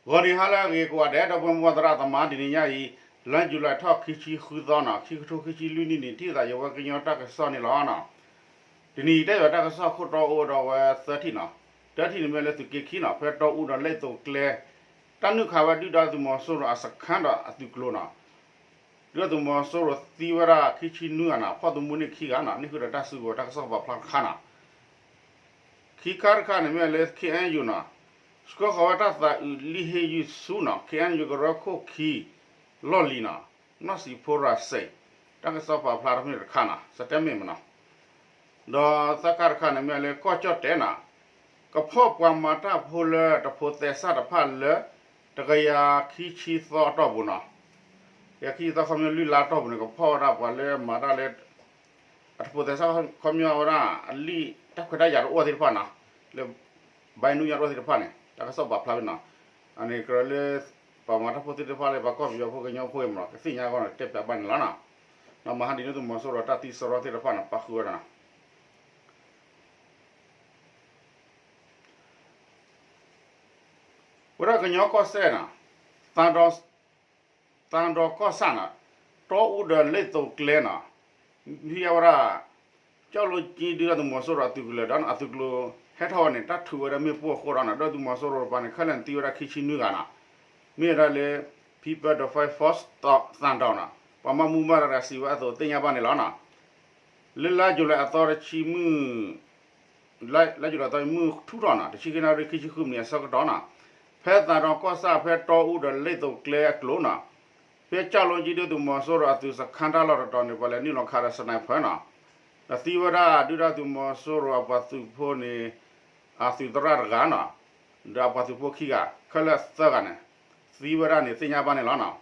ဂီၤနံၤဟါလၢအဂ့ၤကိးဂၤဒဲး ဒီပုၢ်ဝဲၢ်မိၢ်ပၢ်သရၣ်သမါ တနံၤညါအံၤ လါယူၤလံထီၣ်ခံဆံဃုသီနီၤ ခံကထိခံဆံလွံၢ်နံၣ်န့ၣ် ထံၣ်သးယဝဲကညီတၢ်ကစီၣ်န့ၣ်လီၤနီၤ. တနံၤအံၤတဲဘၣ်တၢ်ကစီၣ်ခိၣ်တီအိၣ်ဒီးဝဲသၢထံၣ်နီၤ. တၢထံၣ်န့ၣ်မ့ၢ်လၢသုးက့ခံနီၤ ဖဲတီအူဒီးလ့ၣ်သိးကျဲ တၢ်နုာ်ခးဝဲဒုၣ်ဒါသုးမီၤစိရိၤအစခန်းဒီးအသုးကျိၤနီၤ. ဒုၣ်ဒါသုးမီၤစိရိၤသံဝဲဒၣ်ခံဆံနွံဂၤနီၤ ဖီၣ်သမူန့ၢ်ခံဂၤနီၤ န့ၢ်ဃုာ်ဒီးတၢ်စုကဝဲၤတၢ်ကစီၣ်ပာ်ဖျါတခါနီၤ. ခံခါတခါန့ၣ်မ့ၢ်လၢ ခ့ၣ်အဲၣ်ယူၣ်နီၤ ဆှၢဃီၤဝဲတၢ်သးအုးလံဟ့ၣ်ယုၢ်ဆူနီၤ ခ့ၣ်အဲၣ်ယူၣ်ကရၢခိၣ်ခံ လီၢ်လံၤနီၤ နီၢ်စံးဖိရၤစဲး တၢ်ကစီၣ်ပာ်ဖျါတမ့ၢ်တခါနီၤ စတဲမ့ၢ်မနီၤ. ဒီးသၢခါတခါန့ၣ်မ့ၢ်လၢကီၢ်ကၠီၣ်တဲာ်နီၤ ကဖီၣ်ပှၤမၤတၢ်ဖိလၢတဖိးသဲစးတဖၣ်လၢ တကယၤခံဆံသီအတီၢ်ပူၤနီၤ. တကယၤခံဆံသီခီပညီလွံၢ်လါအတီၢ်ပူၤန့ၣ် ကဖီၣ်ဝဲဒၣ်ပှၤလၢမၤတၢ်လၢ အတဖိးသဲစးခီပညီဝဲဒၣ် အလံာ်တၢ်ခွဲးတၢ်ယာ်တအိၣ်သ့ၣ်တဖၣ်နီၤ လၢ ဘဲနူညါတအိၣ်သ့ၣ်တဖၣ်န့ၣ် တၢ်ကစီၣ်ပာ်ဖျါဝဲနီၤ. အန့ၣ်ကြၢးလၢ ပှၤမၤတၢ်ဖိသ့ၣ်တဖၣ်လၢပှၤကီၢ်ပယီၤဖိကညီဖိအံၤမနီၤ ကသ့ၣ်ညါအဂီၢ်န့ၣ် တဲပၠးဘၣ်န့ၣ်လီၤနီၤ. ဒီးမဟါဒ်န့ၣ်သုးမီၤစိရိၤတၢ်သံစရီသ့ၣ်တဖၣ်န့ၣ် ပာ်ဃုာ်ဝဲဒၣ်နီၤ ဝဲဒၣ်ကညီကီၢ်စဲၣ်နီၤ သံ သံတောင်ကီၢ်ဆၣ်နီၤ တီအူဒီးလ့ၣ်သိးကျဲနီၤ မ့ၢ်ဝဲဒၣ် ကၠီၣ်လိကၠံဒုၣ်ဒါသုးမီၤစိရိၤအသုးကလၢၤဒီးအသုးကျိၤဟဲထီၣ်ဝဲန့ၣ် တၢ်ထုးဝဲဒၣ်မ့ၣ်ပိၢ်အဃိဒီးနီၤ ဒုၣ်ဒါသုးမီၤစိရိၤတပၤန့ၣ် ခဲလၢာ်န့ၣ်သံဝဲဒၣ်ခံဆံနွံဂၤနီၤ မ့ၢ်ဝဲဒၣ်လၢ People Defence Force သံတောင်နီၤ ပှၤမၤမူဘၣ်တဂၤစံးဝဲအသိးသ့ၣ်ညါဘၣ်န့ၣ်လီၤနီၤ. လၢလါယူၤလံအသီတဆံမုၢ် လါယူၤလံအသီမုၢ်ထူၣ်ထီၣ်နီၤ တဆံခံနၣ်ရံၣ်ခံဆံဃုမံးနံးအဆၢကတီၢ်နီၤ ဖဲသံတောင်ကီၢ်ဆၣ်ဖဲတီအူဒီးလ့ၣ်သိးကျဲအကျိၤနီၤ ဖဲကၠီၣ်လိကၠံဒုၣ်ဒါသုးမီၤစိရိၤအသုးစခန်းတၢ်လီၢ်တတီၤန့ၣ် ပှၤလဲၤနုာ်လီၤခးဒီး sniper နီၤ ဒီးသံဝဲဒၣ်ဒုၣ်ဒါသုးမီၤစိရိၤအပှၤသုးဖိန့ၣ် အသုးသရၣ်တဂၤနီၤ ဒီးအပှၤသုးဖိခံဂၤ ခဲလၢာ်သၢဂၤန့ၣ် သံဝဲဒၣ်န့ၣ်သ့ၣ်ညါဘၣ်န့ၣ်လီၤနီၤ.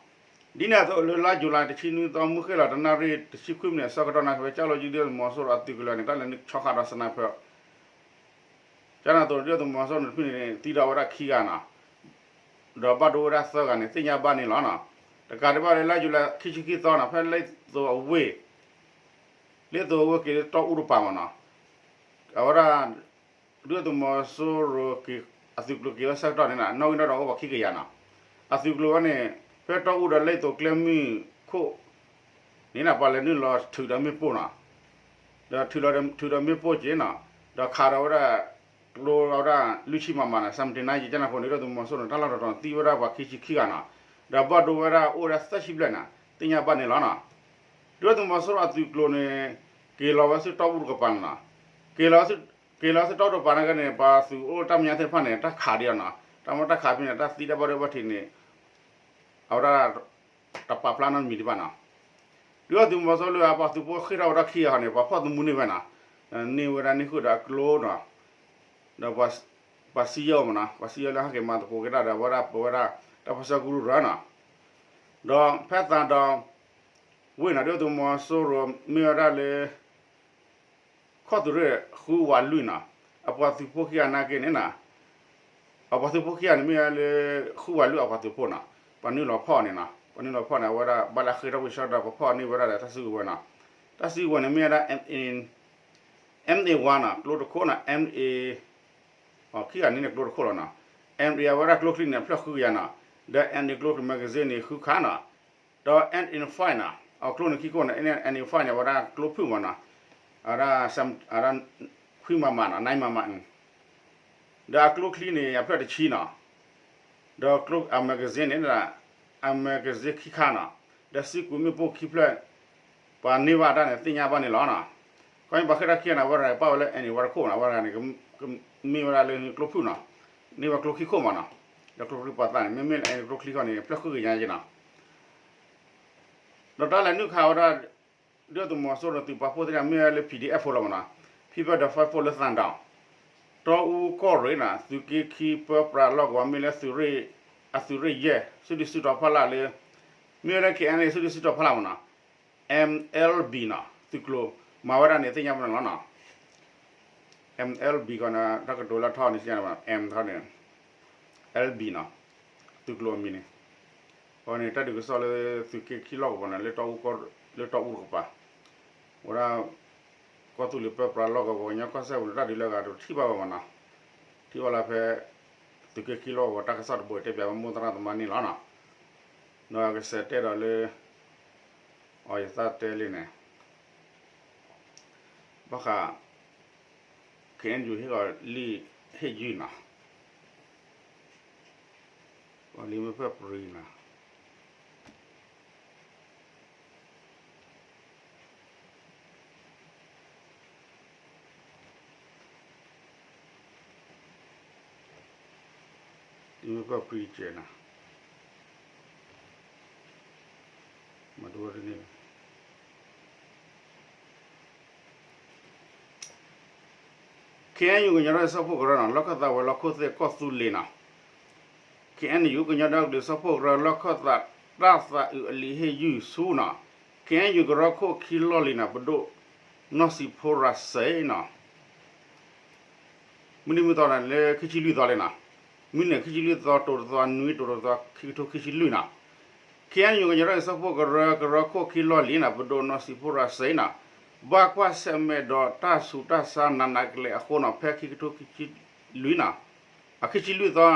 ဒ်န့ၣ်အသိးလၢလါယူၤလံတဆံနွံသီမုၢ်ဃ့ၢ်လီၤတနၣ်ရံၣ်တဆံခွံမံးနံးအဆၢကတီၢ်န့ၣ် ဖဲကၠီၣ်လိကၠံဒုၣ်ဒါသုးမီၤစိရိၤအသုးကလၢၤန့ၣ် တၢ်လဲၤနုာ်ဆီခးဒီး sniper ကန့ၣ်အသိးဒုၣ်ဒါသုးမီၤစိရိၤန့ၣ်တဖုန့ၣ် သံဒီးဝဲဒၣ်ခံဂၤနီၤ ဒီးဘၣ်ဒိဝဲဒၣ်သၢဂၤန့ၣ် သ့ၣ်ညါဘၣ်န့ၣ်လီၤနီၤ. တကးဒံးဘၣ်လၢလါယူၤလံခံဆံခံသီနီၤ ဖဲလ့ၣ်သိးအဝ့ၢ် လ့ၣ်သိးအဝ့ၢ်က့ၤလၢတီအူတပၤမနီၤ အဝဲဒၣ် ဒုၣ်ဒါသုးမီၤစိရိၤ အသုးကျိၤက့ၤဝဲဆၢကတီၢ်န့ၣ် နီၣ်ဂံၢ်နီၣ်ဒွးအိၣ်ပှၤခံကယၤနီၤ. အသုးကျိၤဝဲန့ၣ် ဖဲတီအူဒီးလ့ၣ်သိးကျဲမုၢ်ခိၣ်န့ၣ် ပှၤလဲၤနုာ်လီၤထုးဒီးမ့ၣ်ပိၢ်နီၤ ဒီးထုးဒီးမ့ၣ်ပိၢ်က့ၤနီၤ ဒီးခးဒီးဝဲဒၣ် ကျိဝဲဒၣ်လွံၢ်ဆံ မမ နီၤ seventy nine ကန့ၣ်အဃိန့ၣ် ဒုၣ်ဒါသုးမီၤစိရိၤန့ၣ် တၢ်လီၢ်တတီၤန့ၣ် သံဝဲဒၣ်ပှၤခံဆံခံဂၤနီၤ ဒီးဘၣ်ဒိဝဲဒၣ်အိၣ်ဝဲဒၣ်သၢဆံဘျဲၣ်နီၤ သ့ၣ်ညါဘၣ်န့ၣ်လီၤနီၤ. ဒုၣ်ဒါသုးမီၤစိရိၤအသုးကျိၤန့ၣ် က့ၤလီၤဝဲဆူတီအူတကပၤန့ၣ်နီၤ က့ၤလီၤ က့ၤလီၤဆူတီအူတကပၤန့ၣ်က့န့ၣ် ပှၤသုးအိၣ်တၢ်မဲာ်ညါသ့ၣ်တဖၣ်န့ၣ် တၢ်ခးဒံးအီၤနီၤ တၢ်မ့ၢ်တၢ်ခးဖဲန့ၣ် တၢ်သံတၢ်ဘၣ်ဒိဘၣ်ထံးန့ၣ် အဝဲဒၣ် တပာ်ဖျါနီတမံၤဒံးဘၣ်နီၤ. ဒုၣ်ဒါသုးမီၤစိရိၤလၢအပှၤသုးဖိဃ့ၢ်ထီၣ်ဝဲဒၣ်ခံဂၤဟီန့ၣ် ပှၤဖီၣ်သမူန့ၢ်ဝဲနီၤ န့ၢ်ဝဲဒၣ်န့ၢ်ဃုာ်ဒီးအကျိနီၤ ဒီးပှၤစံယိၣ်မနီၤ ပှၤစံယိၣ်လၢဟဲက့ၤမၤသကိးက့ၤတၢ်ဒီး အဝဲဒၣ်ပဝဲဒၣ် တၢ်ပၢဆှၢကရူၢ်ရၢနီၤ ဒီးဖဲသံတောင် ဝ့ၢ်နီၤ ဒုၣ်ဒါသုးမီၤစိရိၤမ့ၢ်ဝဲဒၣ်လၢ ခီၣ်သုးရ့ၣ်ဃုဝးလွံၢ်နီၤ အပှၤသုးဖိခံဂၤနာ်က့န့ၣ်နီၤ အပှၤသုးဖိခံဂၤန့ၣ်မ့ၢ်ဝဲလၢ ဃုဝးလွံၢ်အပှၤသုးဖိနီၤ ပှၤနုာ်လီၤဖီၣ်န့ၣ်နီၤ ပှၤနုာ်လီၤဖီၣ်န့ၣ် အဝဲဒၣ်ဘၣ်လၢအဃ့ထီၣ်ဝံၤဆၢကတီၢ် ပှၤဖီၣ်န့ၢ်ဝဲဒၣ်ဒီးတၢ်စုကဝဲၤနီၤ တၢ်စုကဝဲၤန့ၣ်မ့ၢ်ဝဲဒၣ် M A one နီၤ ကျိတခိၣ်နီၤ M A ခံဂၤန့ၣ်န့ၣ်ကျိတခိၣ်လီၤနီၤ M A အဝဲဒၣ်ကျိချံန့ၣ် အဖျၢၣ်ဃုကယၤနီၤ ဒီး M A ကျိ magazine န့ၣ် ဃုခါနီၤ ဒီး M A five နီၤ အကျိန့ၣ်ခံခိၣ်န့ၣ် M A five န့ၣ် အဝဲဒၣ်ကျိဖုၣ်မနီၤ အဝဲဒၣ် ခွံမမနီၤ nine မမ ဒီးအကျိချံန့ၣ် အဖျၢၣ်တဆံနီၤ ဒီးကျိ အ magazine န့ၣ် အ magazine ခံခါနီၤ ဒီးစ့ကူးမ့ၣ်ပိၢ်ခံဖျၢၣ် ပှၤန့ၢ်ဘၣ်တၢ်န့ၣ် သ့ၣ်ညါဘၣ်န့ၣ်လီၤနီၤ. ခီဖျိပှၤဃ့ၢ်ထီၣ်ခံဂၤန့ၣ် အဝဲတဂၤပာ်ဝဲလၢ N A one တခိၣ်နီၤ အဝဲတဂၤန့ၣ် မ့ၢ်ဝဲဒၣ်လၢကျိဖုၣ်နီၤ န့ၢ်ဝဲကျိခံခိၣ်မနီၤ ဒီးကျိချံပှၤသးန့ၣ် မ့မ့ၢ်လၢ N A ကျိချံခီန့ၣ် ဖျၢၣ်ဃုကယၤက့နီၤ ဒီးတၢ်လဲၤနုာ်ခးဝဲဒၣ် ဒုၣ်ဒါသုးမီၤစိရိၤသုးပာ်ဖှိၣ်သ့ၣ်တဖၣ်မ့ၢ်ဝဲလၢ P D F ဖိလီၤမနီၤ People Defence Force လၢသံတောင် တီအူကီၢ်ရ့ၣ်နီၤ သုးက့ခံပၢပြးလီၢ်ကဝီၤမ့ၢ်လၢသုးရ့ၣ် အသုးရ့ၣ်ယဲၢ် စုဒုၣ်စုတီၤဖီလာ်လၢ မ့ၢ်ဝဲလၢ K N A စုဒုၣ်စုတီၤဖီလာ်မနီၤ M L B နီၤ သုးကျိၤ မၤဝဲဒၣ်န့ၣ်သ့ၣ်ညါမနီၤလီၤနီၤ M L B ခီန့ၣ် တၢ်ကတိၤလၢထီၣ်န့ၣ် စံးန့ၣ် M ခီန့ၣ် L B နီၤ သုးကျိၤအမံၤန့ၣ် အဃိန့ၣ် တၢ်ဒုးကစီၣ်လၢသုးက့ခံလီၢ်ကဝီၤန့ၣ် လၢတီအူတကပၤ ဝဲဒၣ် ကီၢ်သူလ့ၤပၢပြးလီၢ်ကဝီၤ ကညီကီၢ်စဲၣ်ပူၤန့ၣ် တၢ်ဒုးလၢအဂၤတထံၣ်ဘၣ်ဝဲမနီၤ ထံၣ်ဘၣ်လၢဖဲ သုးက့ခံလီၢ်ကဝီၤတၢ်ကစီၣ်တဘိအံၤ တဲပၠးမိၢ်သရၣ်သမါန့ၣ်လီၤနီၤ. ဒီးကစဲးတဲဒီးလၢ အီၤယသးတဲလံန့ၣ် ဘၣ်ဃး ခ့ၣ်အဲၣ်ယူၣ် ဟ့ၣ်ဂီၤလံာ်ဟ့ၣ်ယုၢ်နီၤ, ဂီၤလံာ်မ့ၢ်ပၢၢ်ပြံနီၤ လံာ်မ့ၢ်ပၢၢ်ပြံစဲးနီၤ, မၤတဝဲတန့ၢ် ခ့ၣ်အဲၣ်ယူၣ် ကညီဒီကလုာ်စၢဖှိၣ်ကရၢနီၤ လီၢ်ခၢၣ်သးဝဲၤလီၢ်ခိၣ်သ့ၣ်ကီၢ်သူလ့ၤနီၤ, ခ့ၣ်အဲၣ်ယူၣ် ကညီဒီကလုာ်စၢဖှိၣ်ကရၢ လီၢ်ခၢၣ်သးတၢ်သးအုးအလံာ်ဟ့ၣ်ယုၢ်ဆူနီၤ, ခ့ၣ်အဲၣ်ယူၣ်ကရၢခိၣ်ခံလီၢ်လံၤနီၤ ပဒိၣ်နီၢ်စံးဖိရၤစ့နီၤ မုၢ်နံၤမုၢ်သီန့ၣ် လၢခံဆံလွံၢ်သီလံနီၤ, မုၢ်နံၤခံဆံလွံၢ်သီ တိၤတသီနွံ တိၤတသီ ခံကထိခံဆံလွံၢ်နီၤ, ခ့ၣ်အဲၣ်ယူၣ် ကညီဒီကလုာ်စၢဖှိၣ်ကရၢ ကရၢခိၣ်ခံလီၢ်လံၤနီၤ ပဒိၣ်နီၢ်စံးဖိရၤစ့နီၤ, ဘၣ်ကွၢ်ဆၢၣ်မဲာ်ဒီးတၢ်ဆူးတၢ်ဆါနးနးကလဲာ်အဃိနီၤ ဖဲခံကထိခံဆံလွံၢ်နီၤ, အခံဆံလွံၢ်သီ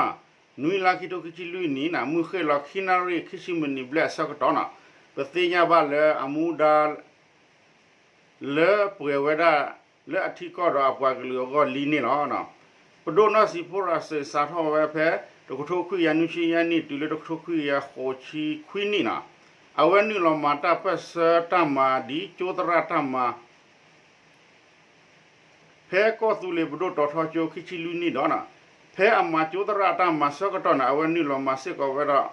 နွံလါခံကထိခံဆံလွံၢ်နံၣ်နီၤ မုၢ်ဃ့ၢ်လီၤခံနၣ်ရံၣ်ခံဆံမံးနံးဘျဲၣ်အဆၢကတီၢ်နီၤ, ပသ့ၣ်ညါဘၣ်လၢအမူဒါ လၢပှဲၤဝဲဒၣ် လၢအထံကီၢ်ဒီးအပှၤကလုာ်အဂီၢ်လံန့ၣ်လီၤ. ပဒိၣ်နီၢ်စံးဖိရၤစ့စးထီၣ်ဝဲဖဲ တကထိခွံကယၤနွံဆံယဲၢ်နံၣ် တုၤလၢတကထိခွံကယၤဃိးဆံခွံနံၣ်နီၤ, အဝဲနုာ်လီၤမၤတၢ်ပၢၢ်ဆၢတၢ်မၤဒ်ကၠိသရၣ်တၢ်မၤ ဖဲကီၢ်သူလ့ၤပဒိၣ်တီၤထီကၠိခံဆံလွံၢ်နံၣ်ဒီးနီၤ, ဖဲအမၤကၠိသရၣ်တၢ်မၤဆၢကတီၢ်န့ၣ် အဝဲနုာ်လီၤမၤစ့ၢ်ကီးဝဲဒီး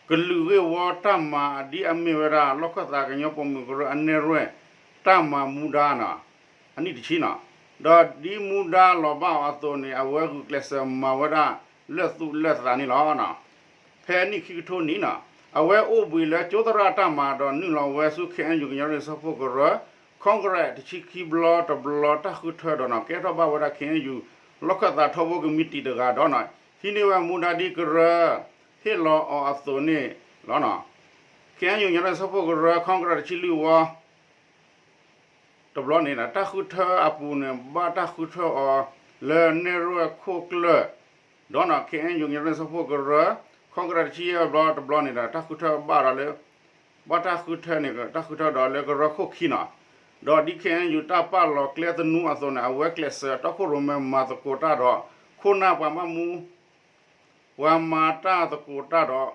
ကလုာ်ဂ့ၢ်ဝီတၢ်မၤဒ်အမ့ၢ်ဝဲဒၣ် လီၢ်ခၢၣ်သးကညီပိာ်မုၣ်ကရၢအနဲၣ်ရွဲၣ်တၢ်မၤမူဒါနီၤ, အနံၣ်တဆံနီၤ, ဒီးဒ်မူဒါလီၤဘၣ်အီၤအသိးန့ၣ် အဝဲဂုာ်ကျဲးစၢးမၤဝဲဒၣ်လၢသူၣ်လၢသးန့ၣ်လီၤ. ဖဲနံၣ်ခံကထိနံၣ်နီၤ, အဝဲအိၣ်ဘှံးလၢကၠိသရၣ်တၢ်မၤဒီးနုာ်လီၤဝဲဆူ ခ့ၣ်အဲၣ်ယူၣ် ကညီဒီကလုာ်စၢဖှိၣ်ကရၢ Congress တဆံခံဘျီတဘျီတၢ်ဃုထၢဒီးနီၤ ကဲထီၣ်ဘၣ်ဝဲဒၣ် ခ့ၣ်အဲၣ်ယူၣ် လီၢ်ခၢၣ်သးထီဘိကမံးတံာ်တဂၤဒီးနီၤ ဟံးန့ၢ်ဝဲမူဒါဒ်ကရၢ ဟ့ၣ်လီၤအီၤအသိးန့ၣ်လီၤ. ခ့ၣ်အဲၣ်ယူၣ် ကညီဒီကလုာ်စၢဖှိၣ်ကရၢ Congress တဆံလွံၢ်ဝီ တဘျီန့ၣ် တၢ်ဃုထၢအပူၤန့ၣ် ဘၣ်တၢ်ဃုထၢအီၤလၢနဲၣ်ရွဲၣ်ခိၣ်ကျၢၢ် ဒီးနီၤ ခ့ၣ်အဲၣ်ယူၣ် ကညီဒီကလုာ်စၢဖှိၣ်ကရၢ Congress တဆံယဲၢ်ဘျီတဘျီန့ၣ်ဒီး တၢ်ဃုထၢဘၣ်ဒီးလၢ ဘၣ်တၢ်ဃုထၢန့ၣ် တၢ်ဃုထၢဒီးလၢကရၢခိၣ်ခံနီၤ, ဒီးဒ် ခ့ၣ်အဲၣ်ယူၣ် တၢ်ပာ်လီၤကျဲသနူအသိးန့ၣ် အဝဲကျဲးစၢးတီခိၣ်ရိၣ်မဲမၤသကိးတၢ်ဒီး ခိၣ်နၢ်ပှၤဘၣ်မူ ပှၤမၤတၢ်သကိးတၢ်ဒီး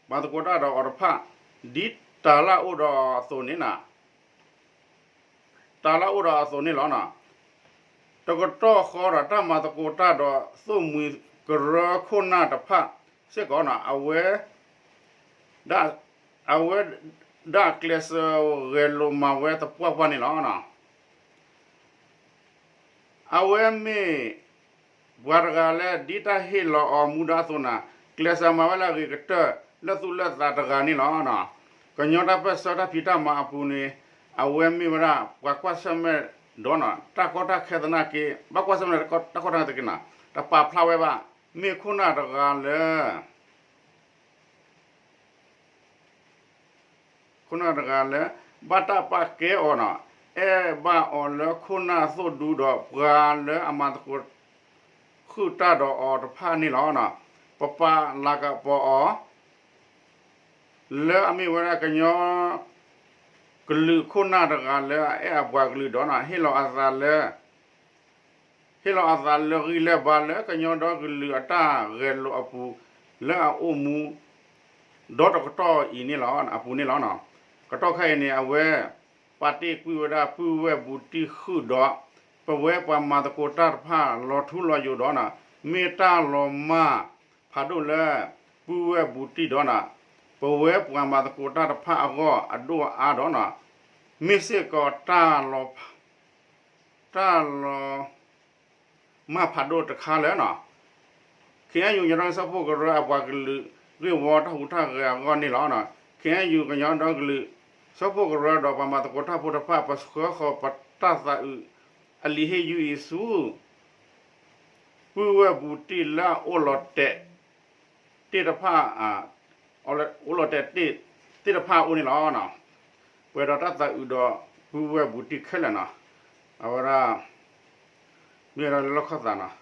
မၤသကိးတၢ်ဒီးအီၤတဖၣ် ဒ်တၢ်လၢအိၣ်ဒီးအသိးန့ၣ်နီၤ တၢ်လၢအိၣ်ဒီးအသိးန့ၣ်လီၤ. တကတီၢ်ဃီဒီးတၢ်မၤသကိးတၢ်ဒီးသိၣ်မှံၤကရၢခိၣ်နၢ်တဖၣ်စ့ၢ်ကီးနီၤ အဝဲ အဝဲဒၣ်ကျဲးစၢးဂဲၤလိာ်မၤဝဲသပှၢ်ပှၢ်န့ၣ်လီၤ. အဝဲမ့ၢ် ပှၤတဂၤလၢဒ်တၢ်ဟ့ၣ်လီၤအီၤမူဒါအသိးနီၤ ကျဲးစၢးမၤဝဲလၢအဂ့ၤကတၢၢ် လၢသူၣ်လၢသးတဂၤန့ၣ်လီၤ. ကညီတၢ်ပၢၢ်ဆၢတၢ်ဖံးတၢ်မၤအပူၤန့ၣ် အဝဲမ့ၢ်ဝဲဒၣ် ပှၤကွၢ်ဆၢၣ်မဲာ်ဒီးနီၤ တၢ်ကီတၢ်ခဲသနာ်က့ ဘၣ်ကွၢ်ဆၢၣ်မဲာ်တၢ်ကီတၢ်ခဲသနာ်က့နီၤ တပာ်ဖျါဝဲဘၣ် မ့ၢ်ခိၣ်နၢ်တဂၤလၢ ခိၣ်နၢ်တဂၤလၢ ဘၣ်တၢ်ပာ်ကဲအီၤနီၤ အဲၣ်ဘၣ်အီၤလၢခိၣ်နၢ်သိၣ်ဒူဒီးပှၤလၢအမၤသကိး ဃုာ်တၢ်ဒီးအီၤတဖၣ်န့ၣ်လီၤ. ပပာ်လၤကပီၤအီၤ လၢအမ့ၢ်ဝဲဒၣ်ကညီ ကလုာ်ခိၣ်နၢ်တဂၤလၢအအဲၣ်အပှၤကလုာ်ဒီးနီၤ ဟ့ၣ်လီၤအသးလၢ ဟ့ၣ်လီၤအသးလၢဂံၢ်လၢဘါလၢကညီဒီကလုာ်အတၢ်ဂဲၤလိာ်အပူၤ လၢအအိၣ်မူ ဒီတကတီၢ်အံၤန့ၣ်လီၤ အပူၤန့ၣ်လီၤ. ကတီၢ်ခါအံၤန့ၣ် အဝဲ ပာ်တ့ၢ်ကွံာ်ဝဲဒၣ်ပုၢ်ဝဲၢ်ဘူးတံၢ်ဃုာ်ဒီး ပဝဲပှၤမၤသကိးတၢ်တဖၣ်လီၤထူလီၤယိာ်ဒီးနီၤ မ့ၢ်တၢ်လီၤမၢ်ဖးဒိၣ်လၢ ပုၢ်ဝဲၢ်ဘူးတံၢ်ဒီးနီၤ ပဝဲပှၤမၤသကိးတၢ်တဖၣ်အဂီၢ်အဒိၣ်အအါဒီးနီၤ မ့ၢ်စ့ၢ်ကီးတၢ်လီၤ တၢ်လီၤ မၢ်ဖးဒိၣ်တခါလၢနီၤ ခ့ၣ်အဲၣ်ယူၣ် ကညီဒီကလုာ်စၢဖှိၣ်ကရၢအပှၤကလုာ်ဂ့ၢ်ဝီတၢ်ဟူးတၢ်ဂဲၤအဂီၢ်န့ၣ်လီၤ. ခ့ၣ်အဲၣ်ယူၣ် ကညီဒီကလုာ်စၢဖှိၣ်ကရၢဒီးပှၤမၤသကိးတၢ်ဖိတဖၣ် ပဆှၢဃီၤပတၢ်သးအုးအလံာ်ဟ့ၣ်ယုၢ်အံၤဆူ ပုၢ်ဝဲၢ်ဘူးတံၢ်လၢအအိၣ်လီၤတဲာ် တ့ၢ်တဖၣ် အိၣ်လီၤတဲာ်တ့ၢ်တဖၣ်အအိၣ်န့ၣ်လီၤ. ပှဲၤဒီးတၢ်သးအုးဒီးပုၢ်ဝဲၢ်ဘူးတံၢ်ခဲလၢာ်နီၤ အဝဲဒၣ် မ့ၢ်ဝဲဒၣ်လၢလီၢ်ခၢၣ်သးနီၤ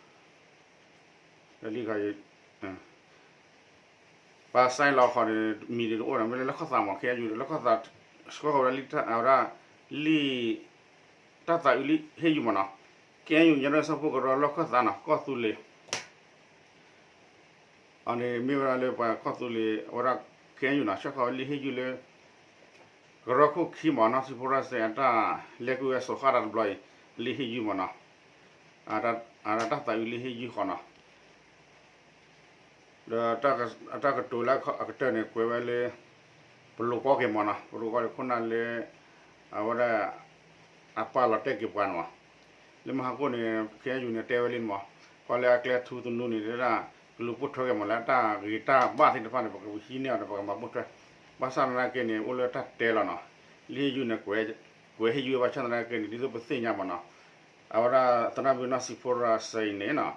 လၢလံာ်ခီ ပှၤ sign လီၤခီန့ၣ် မံၤဒ်တအိၣ်ဒီး မ့ၢ်လၢလီၢ်ခီၣ်သးမး ခဲအံၤယူၤဒီး လီၢ်ခီၣ်သး ဆှၢဃီၤဝဲဒၣ်လံာ် အဝဲဒၣ် လံာ် တၢ်သးအုးလံာ်ဟ့ၣ်ယူၤမးနီၤ, ခဲအံၤယူၤ ညါဒီးဆၢဖိကရၢလီၢ်ခီၣ်သးနီၤ ကီၢ်သူလ့ၤ အန့ၣ်မ့ၢ်ဝဲဒၣ်လၢပှၤကီၢ်သူလ့ၤ အဝဲဒၣ် ခဲအံၤယူၤနီၤ ဆှၢဃီၤဝဲလံာ်ဟ့ၣ်ယူၤလၢ ကရၢခိၣ်ခံမးနီၤ စံဖိရၣ်စဲအတၢ်လဲၤကွံာ်ဝဲစိာ်ဃာ်တၢ်တဘျီအံၤ လံာ်ဟ့ၣ်ယူၤမးနီၤ, အတၢ်သးအုးလံာ်ဟ့ၣ်ယူၤဃီနီၤ ဒီးအတၢ်ကတိၤလၢအကတၢၢ်န့ၣ် ကွဲးဝဲလၢ ပလိာ်ကီက့ၤမးနီၤ, ပလိာ်ကီက့ၤခိၣ်နၢ်လၢ အဝဲဒၣ် အပာ်လီၤတဲာ်က့ၤပှၤန့ၣ်မး, လၢမဟါခိၣ်န့ၣ် ခဲအံၤယူၤန့ၣ်တဲဝဲလံန့ၣ်မး, ကွၢ်လၢအကျဲထူသနူန့ၣ် ဒၣ် ကလူၤပိာ်ထွဲက့ၤမး လၢအတၢ်ဂ့ၤတၢ်ဘၣ်သ့ၣ်တဖၣ်န့ၣ် ပကဟံးန့ၢ်အီၤဒီး ပကမၤပိာ်ထွဲ, ဘၣ်ဆၣ်သနာ်က့န့ၣ် အိၣ်လၢတၢ်တဲလီၤနီၤ, လံာ်ဟ့ၣ်ယူၤန့ၣ် ကွဲးဟ့ၣ်ယူၤဝဲဘၣ်ဆၣ်သနာ်က့န့ၣ် ဒ်သိးပသ့ၣ်ညါမးနီၤ, အဝဲဒၣ်သရၣ်မုၣ်နီၢ်စံဖိရၣ်စဲအံၤန့ၣ်နီၤ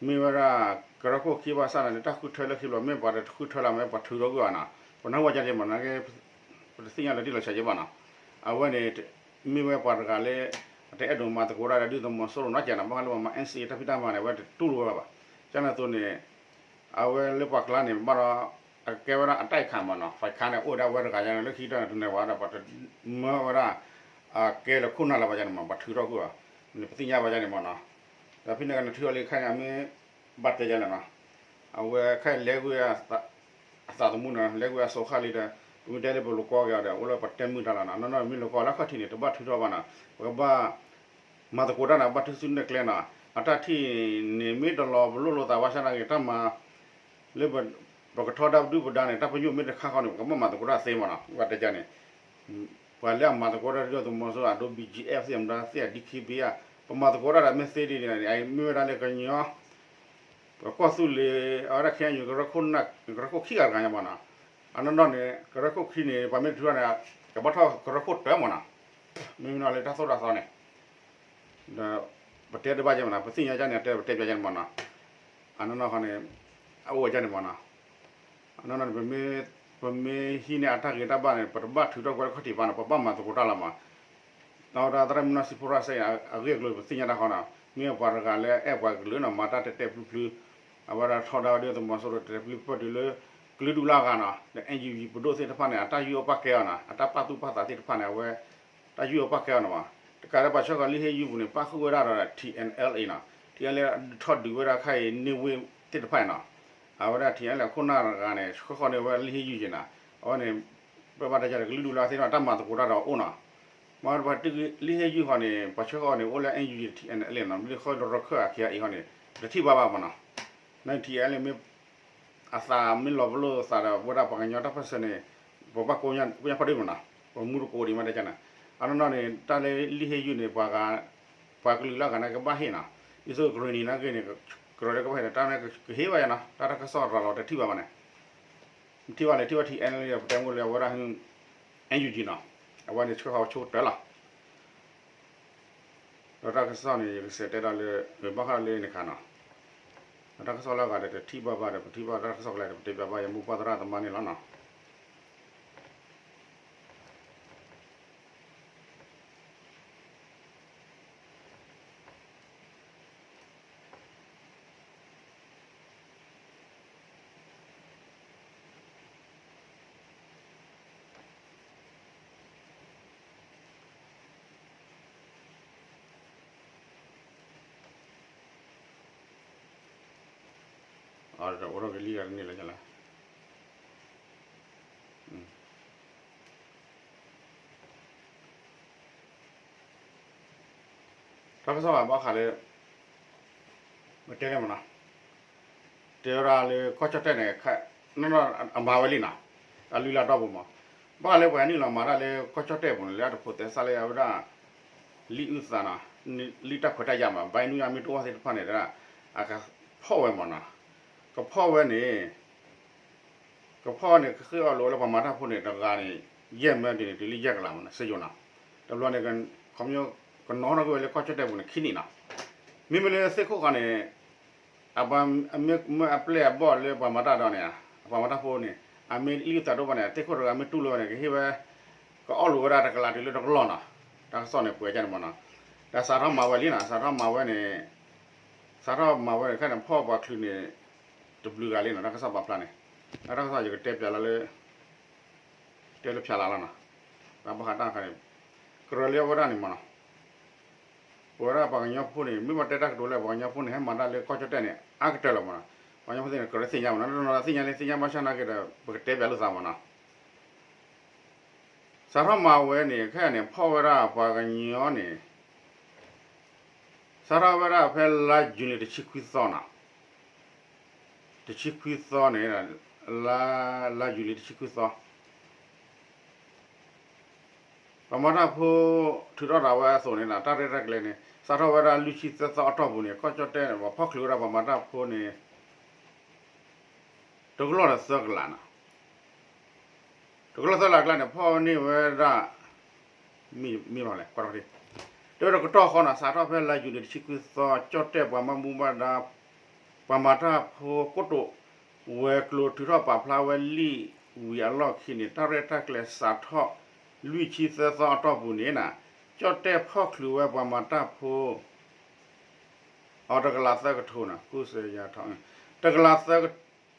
မ့ၢ်ဝဲဒၣ် ကရၢခိၣ်ခံဘၣ်ဆၣ်န့ၣ် လၢတၢ်ဃုထၢလၢခံဘျီ မ့ၢ်ပှၤတဃုထၢလၢ်မ့ၢ်ပှၤထုးထီၣ်ကွံာ်အီၤနီၤ, ပနၢ်ဟူဝဲဒၣ်န့ၣ်မးနီၤ, ပတသ့ၣ်ညါလၢတံၢ်လီၤဆဲးက့ဘၣ်နီၤ, အဝဲန့ၣ် မ့ၢ်ဝဲပှၤတဂၤလၢ အတအဲၣ်ဒိးမၤသကိးတၢ်ဒီးဒုၣ်ဒါသုးမီၤစိရိၤနီတစဲးနီၤ, ဘၣ်ဃးလၢပှၤမၤ NCA တၢ်ဖံးတၢ်မၤန့ၣ် အဝဲတတူၢ်လိာ်ဝဲဘၣ်ဘၣ်, ကန့ၣ်အသိးန့ၣ် အဝဲလၢပှၤကျါန့ၣ် ဘၣ်ဒီး အကဲဝဲဒၣ်အတၢ်အံၤခးမးနီၤ, ဖးခါန့ၣ် အိၣ်ဝဲဒၣ်ဝဲတဂၤယါန့ၣ် လၢခံကတၢၢ်န့ၣ် တနၢၤဝဲဒီး ပှၤတမၢဝဲဒၣ် အကဲလၢခိၣ်နၢ်လၢၤဘၣ်ယါန့ၣ်မး ပှၤထုးထီၣ်ကွံာ်အီၤ, ပသ့ၣ်ညါဘၣ်ယါန့ၣ်မးနီၤ, ဒီးဖဲန့ၣ်ကနထုးအီၤလံခါန့ၣ် အမ့ၢ်ဘၣ်တဲယါန့ၣ်နီၤ, အဝဲခဲအံၤလဲၤကွံာ် အသးသမူနီၤ လဲၤကွံာ်အစိာ်ဃာ်လံဒီး ပမ့ၢ်တဲလၢပလိာ်ကီက့ၤအီၤဒီး အိၣ်လၢပတဲမုာ်တၢ်လီၤနီၤ, နီၢ်နီၢ်မ့ၢ်လိာ်ကီလၢခီၣ်ထံးန့ၣ် တဘၣ်ထုးထီၣ်ဘၣ်နီၤ, ပကဘၣ် မၤသကိးတၢ်န့ၣ် ဘၣ်ထုးစုနဲၣ်ကျဲနီၤ, အတၢ်ထံၣ်န့ၣ် မ့ၢ်တလီၤပလိာ်လိာ်သးဘၣ်ဆၣ်နာ်က့ တၢ်မၤ လၢ ပကထီဒါပဒုၣ်ပဒါန့ၣ် တၢ်ပညိၣ်မ့ၢ်တခါဃီန့ၣ် ပကဘၣ်မၤသကိးတၢ်သ့မးနီၤ, ဘၣ်တဲယါန့ၣ် ပှၤလၢအမၤသကိးတၢ်ဒုၣ်ဒါသုးမီၤစိရိၤအဒိ ဘီၣ်ကၠံအ့ၣ် သ့ၣ်မတၤသ့ၣ်အ ဒံခံဘ့ၣ် အါ ပမၤသကိးတၢ်ဒီးမ့ၢ်သ့ဒ်န့ၣ် မ့ၢ်ဝဲဒၣ်လၢကညီ ပကီၢ်သူလ့ၤ အဝဲဒၣ်ခဲအံၤ ကရၢခိၣ်ခံဂၤတဂၤညါမးနီၤ, အနီၢ်နီၢ်န့ၣ် ကရၢခိၣ်ခံန့ၣ် ပှၤမ့ၢ်တထုးထီၣ်န့ၣ် ကဘၣ်ထီၣ်ကရၢခိၣ်တၢမးနီၤ, မ့မ့ၢ်နီၤလၢတၢ်သိၣ်တၢ်သီန့ၣ် ဒီး ပတဲတဘၣ်ယါမးနီၤ ပသ့ၣ်ညါယါန့ၣ် အတဲပတဲပျးယါန့ၣ်မးနီၤ, အနီၢ်နီၢ်ဃီန့ၣ် အအိၣ်ဝဲယါန့ၣ်မးနီၤ, အနီၢ်နီၢ်န့ၣ် ပမ့ၢ်ဟံးန့ၢ်အတၢ်ဂ့ၤတၢ်ဘၣ်န့ၣ် ပတဘၣ်ထုးထီၣ်ကွံာ်လၢခီၣ်ထံးဘၣ်နီၤ ပဘၣ်မၤသကိးတၢ်လီၤမး, ဒီးဝဲဒၣ်သရၣ်မုၣ်နီၢ်စံဖိရၣ်စဲအံၤ အဂ့ၢ်အကျိၤပသ့ၣ်ညါတၢ်ဃီနီၤ မ့ၢ်ပှၤတဂၤလၢအဲၣ်ပှၤကလုာ်နီၤ မၤတၢ်တဲာ်တဲာ်ဖျုးဖျုး, အဝဲဒၣ်ထီဒါဝဲဒၣ်သုးမီၤစိရိၤတဲာ်ဖျုးဖျုးတုၤလၢ ကလုာ်ဒူၣ်လၢအဂၤနီၤ ဒီး NUG ပဒိၣ်သ့ၣ်တဖၣ်န့ၣ် အတၢ်ယူးယီၣ်ပာ်ကဲအီၤနီၤ အတၢ်ပာ်သူၣ်ပာ်သးသ့ၣ်တဖၣ်န့ၣ် အဝဲ တၢ်ယူးယီၣ်ပာ်ကဲအီၤနီၤမး, တကးဒံးပှၤဆှၢဃီၤလံာ်ဟ့ၣ်ယူၤပူၤန့ၣ် ပၣ်ဃုာ်ဝဲဒၣ်ဒီး TNLA နီၤ, TNLA ထီၣ်ဒုးဝဲဒၣ်ခဲအံၤန့ၢ်ဝ့ၢ်သ့ၣ်တဖၣ်အံၤနီၤ, အဝဲဒၣ် TNLA ခိၣ်နၢ်တဂၤန့ၣ် ဆှၢဃီၤန့ၢ်ဝဲလံာ်ဟ့ၣ်ယူၤက့ၤနီၤ, အဝဲန့ၣ် ပဘၣ်တဲယါဒီးကလုာ်ဒူၣ်လၢသ့ၣ်နီၤ တၢ်မၤသကိးတၢ်ဒီးအိၣ်နီၤ, မ့ၢ်ပှၤတုၤလံာ်ဟ့ၣ်ယူၤဃီၤန့ၣ် ပှၤဆှၢဃီၤန့ၣ် အိၣ်လၢ NUG TNLA နီၤ မ့ၢ်လၢဃီလၢရခၢၣ်အခံအံၤဃီန့ၣ် ပတထံၣ်ဘၣ်ဘၣ်မးနီၤ, န TNLA မ့ၢ် အသးမ့ၢ်လီၤပလိာ်သးဒီး ဝဲဒၣ်ပှၤကညီတၢ်ပၢၢ်ဆၢန့ၣ် ပဘၣ်ကိးညါဖီဒ့မးနီၤ, ပမူတကိးဒံးမးတဲကန့ၣ်, အနီၢ်နီၢ်န့ၣ် တၢ်လၢလံာ်ဟ့ၣ်ယူၤန့ၣ် ပှၤ ပှၤကလုာ်လၢအဂၤန့ၣ် ကဘၣ်ဟ့ၣ်နီၤ, ဒ်သိးကရ့ၣ်နံၤနာ်က့န့ၣ် ကရၢလၢကဘၣ်ဟ့ၣ်ဒီး တၢ်န့ၣ်ကဟ့ၣ်ဘၣ်ယါနီၤ, တၢ်တၢ်ကစီၣ်ရၤလီၤတထံၣ်ဘၣ်ဘၣ်န့ၣ်, ထံၣ်ဘၣ်န့ၣ် ထံၣ်ဘၣ် TNLA ပတဲမ့ၢ်လၢအဝဲဒၣ် NUG နီၤ, အဝဲန့ၣ်ဆှၢဃီၤဆိကတၢၢ်လီၤ ဒီးတၢ်ကစီၣ်န့ၣ် ယကစံးတဲဒီးလၢ ဘၣ်ဃးလၢန့ၣ်ခါနီၤ, ဒီးတၢ်ကစီၣ်လၢအဂၤဒီး တထံၣ်ဘၣ်ဘၣ်ဒီး ပထံၣ်ဘၣ်တၢ်ကစီၣ်ကျဲဒီး ပတဲပျးဘၣ်ယမိၢ်ပှၢ်သရၣ်သမါန့ၣ်လီၤနီၤ. အိၣ်ဒီးကလံၤဂၤတန့ၢ်လၢ်လၢ် တၢ်ကစီၣ်ဘၣ်ဘၣ်ဃးလၢ မ့ၢ်တဲန့ၣ်မနီၤ, တဲဝဲဒၣ်လၢကီၢ်ကၠီၣ်တဲၣ်န့ၣ် နီၢ်နီၢ်အမၤဝဲလံနီၤ, အလုၢ်လၢ်တီၢ်ပူၤမး, ဘၣ်ဃးလၢပှၤနုာ်လီၤမၤတၢ်လၢကီၢ်ကၠီၣ်တဲၣ်ပူၤန့ၣ် လၢအတဖိးသဲစးလၢအဝဲဒၣ် လံာ်အုၣ်သးနီၤ, လံာ်တၢ်ခွဲးတၢ်ယာ်မး ဘၣ်နုာ်မ့ၢ်တအိၣ်သ့ၣ်တဖၣ်န့ၣ် အကဖီၣ်ဝဲမနီၤ, ကဖီၣ်ဝဲန့ၣ် ကဖီၣ်န့ၣ် ကဃ့အီၣ်လိာ်ဝဲလၢပှၤမၤတၢ်ဖိန့ၣ် တဂၤန့ၣ် ယဲၢ်မၢတုၤန့ၣ် တုၤလၢယဲၢ်ကလးမနီၤ စ့ယိၤနီၤ, တဘျီန့ၣ် ခီဖျိကနီၣ်ထီၣ်ကွံာ်ဝဲလၢကီၢ်ကၠီၣ်တဲၣ်ပူၤန့ၣ် ခံနံၣ်နီၤ, မ့မ့ၢ်လၢသ့ၣ်ခိၣ်ဃီန့ၣ် အပှၤမ့ၢ်အပျဲၢ်အဘီၣ်လၢပှၤမၤတၢ်ဒီးန့ၣ် ပှၤမၤတၢ်ဖိန့ၣ် အမ့ၢ်လံာ်သးဒိၣ်ဘၣ်န့ၣ် သ့ၣ်ခိၣ်တဂၤမ့ၢ်တူၢ်လိာ်ဝဲန့ၣ် ကဟ့ၣ်ဝဲ ကအီၣ်လိာ်ဝဲဒၣ်တကလးတုၤလၢတကလီၢ်နီၤ, တၢ်ကစီၣ်န့ၣ် ကွဲးကန့ၣ်မနီၤ, ဒီးစးထီၣ်မၤဝဲလံနီၤ, စးထီၣ်မၤဝဲန့ၣ် စးထီၣ်မၤဝဲန့ၣ် ခဲန့ၣ် ဖီၣ်ပှၤချုးန့ၣ် တဘျုးဂၤလံနီၤ တၢ်ကစီၣ်ပာ်ဖျါန့ၣ်, တၢ်ကစီၣ်ယကတဲပျးလီၤလၢ တဲလၢဖျါလၢ်လီၤနီၤ, တၢ်ဘၣ်ဃးတၢ်ခါန့ၣ် ကရၢလၢအဝဲဒၣ်န့ၣ်မးနီၤ, ပဝဲဒၣ်ပှၤကညီဖိန့ၣ် မ့ၢ်ဘၣ်တဲတၢ်ကတိၤလၢပှၤကညီဖိန့ၣ် ဟဲမၤတၢ်လၢကီၢ်ကၠီၣ်တဲၣ်န့ၣ် အါကတၢၢ်လီၤမးနီၤ, ပှၤကညီဖိသ့ၣ်န့ၣ် ကရၢသ့ၣ်ညါမးနီၤ, တနီၤသ့ၣ်ညါလၢ သ့ၣ်ညါဘၣ်ဆၣ်နာ်က့ဒီး ပကတဲပျးလိာ်သးမးနီၤ, စးထီၣ်မၤဝဲန့ၣ် ခဲအံၤန့ၣ် ဖီၣ်ဝဲဒၣ်ပှၤကညီန့ၣ် စးထီၣ်ဝဲဒၣ်ဖဲလါယူၤလံတဆံခွံသီနီၤ, တဆံခွံသီန့ၣ် လါ လါယူၤလံတဆံခွံသီ ပှၤမၤတၢ်ဖိ ထုးထီၣ်ဒၣ်ဝဲအသိးန့ၣ် တၢ်ရဲၣ်တၢ်ကျဲၤန့ၣ် စးထီၣ်ဝဲဒၣ်လွံၢ်ဆံသၢသီအတီၢ်ပူၤန့ၣ် ကီၢ်ကၠီၣ်တဲၣ်န့ၣ် ပှၤဖီၣ်ချုးဝဲဒၣ်ပှၤမၤတၢ်ဖိန့ၣ် တကလီၢ်ဒီးသၢကလးနီၤ, တကလီၢ်သၢကလးအကျါန့ၣ် ဖီၣ်န့ၢ်ဝဲဒၣ် မ့ၢ်မ့ၢ်လီၤလဲၣ် ကွၢ်ထီၣ်တ့ၢ်, တဲဝဲဒၣ်ကတီၢ်ဃီနီၤ စးထီၣ်ဖဲလါယူၤန့ၣ် တဆံခွံသီ ကၠီၣ်တဲၣ်ပှၤမၤမူဘၣ်ဒါ ပှၤမၤတၢ်ဖိကိတိာ် ဝဲၤကျိၤထုးထီၣ်ပာ်ဖျါဝဲလံာ်ဝံၤအလီၢ်ခံန့ၣ် တၢ်ရဲၣ်တၢ်ကျဲၤစးထီၣ် လွံၢ်ဆံသၢသီအတီၢ်ပူၤန့ၣ်နီၤ ကၠီၣ်တဲၣ်ဖီၣ်ချုးဝဲပှၤမၤတၢ်ဖိ အတကလးသၢကထိနီၤ ကူစယၤထီၣ် တကလးသၢက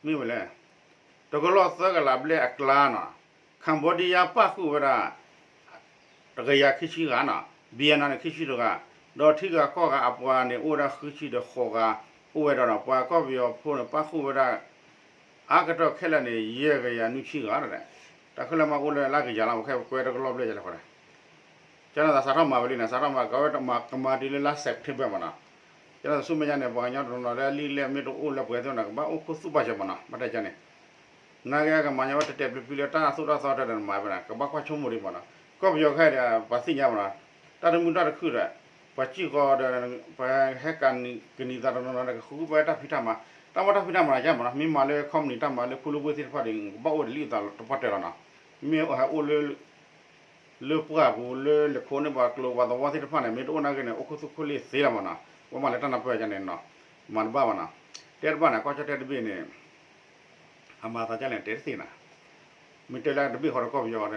မ့ၢ်ဝဲလဲၣ် တကလီၢ်သၢကလးဘျဲၣ်အကျါနီၤ Cambodia ပၣ်ဃုာ်ဝဲဒၣ် တကယၤခံဆံဂၤနီၤ Vietnam န့ၣ် ခံဆံတဂၤ ဒီးထံဂၤကီၢ်ဂၤအပှၤန့ၣ် အိၣ်ဝဲဒၣ်ဃုဆံဒီးဃိးဂၤ အိၣ်ဝဲဒီးနီၤ ပှၤကီၢ်ပယီၤဖိန့ၣ် ပၣ်ဃုာ်ဝဲဒၣ် အါကတၢၢ်ခဲလၢာ်န့ၣ် ယဲၢ်ကယၤနွံဆံဂၤဒီး တၢ်ခဲလၢာ်မ့ၢ်အိၣ်လၢလါကယၤလီၤ ပခဲပကွဲတကလီၢ်ဘျဲၣ်ယလဲၣ်ဃီဒီး ကန့ၣ်သးစးထီၣ်မၤဝဲလံန့ၣ် စးထီၣ်မၤကဝဲကမၤတုၤလၢလါ September မးနီၤ, ကန့ၣ်သးဆူမဲာ်ညါန့ၣ် ပှၤကညီတနီၤနီၤလၢလံာ်လဲၢ်မ့ၢ်တအိၣ်လၢပှဲၤသ့ၣ်နီၤ ကဘၣ်အိၣ်ခိၣ်သူၣ်ပာ်စၢၤမးနီၤ ဘၣ်တဲကန့ၣ်, နာ်က့ကမၤညါဝဲတဲာ်တဲာ်ဖျုးဖျုးလၢတၢ်သိၣ်တၢ်သီတၢ်ဒီးနမၤဝဲနီၤ ကဘၣ်ကွၢ်ဆိကမိၣ်ဒံးမးနီၤ, ကီၢ်ပယီၤခဲအံၤဒီး ပှၤသ့ၣ်ညါမးနီၤ, တၢ်တမုာ်တၢ်တခုၣ်ဒီး ပှၤစံၣ်ဃီဒီး ပှၤဟဲကနံၤသးတနီၤနီၤဒီး ကဃုပှၤတၢ်ဖံးတၢ်မၤ, တၢ်မ့ၢ်တၢ်ဖံးတၢ်မၤန့ၣ် ကမးနီၤ မ့ၢ်မၤလၢ company တၢ်မၤလၢဖိလၢဘှ့ၣ်သ့ၣ်တဖၣ်ဒီး ကဘၣ်အိၣ်ဝဲဒၣ်လံာ်အသးတပှၢ်တၢၢ်လီၤနီၤ, မ့ၢ်ဟဲအိၣ်လၢ လၢပှၢ်ပူၤလၢလဲၤခိးန့ၢ်ပှၤကျိၤပှၤသဝီသ့ၣ်တဖၣ်န့ၣ် မ့ၢ်တအိၣ်နာ်က့န့ၣ် အိၣ်ခိၣ်သူၣ်ခိၣ်လ့ၢ်သ့လီၤမးနီၤ, ပှၤမၤလၢတၢ်နၢ်ပၢၢ်ယါန့ၣ်နီၤ, မၤတဘၣ်ဘၣ်နီၤ, တဲတဘၣ်န့ၣ် ကီၢ်ကၠီၣ်တဲၣ်တဘ့ၣ်န့ၣ် အမၤသးဒ်လဲၣ်တဲတသ့နီၤ, မ့ၢ်တဲလၢတဘ့ၣ်ဃီဒီးကီၢ်ပယီၤ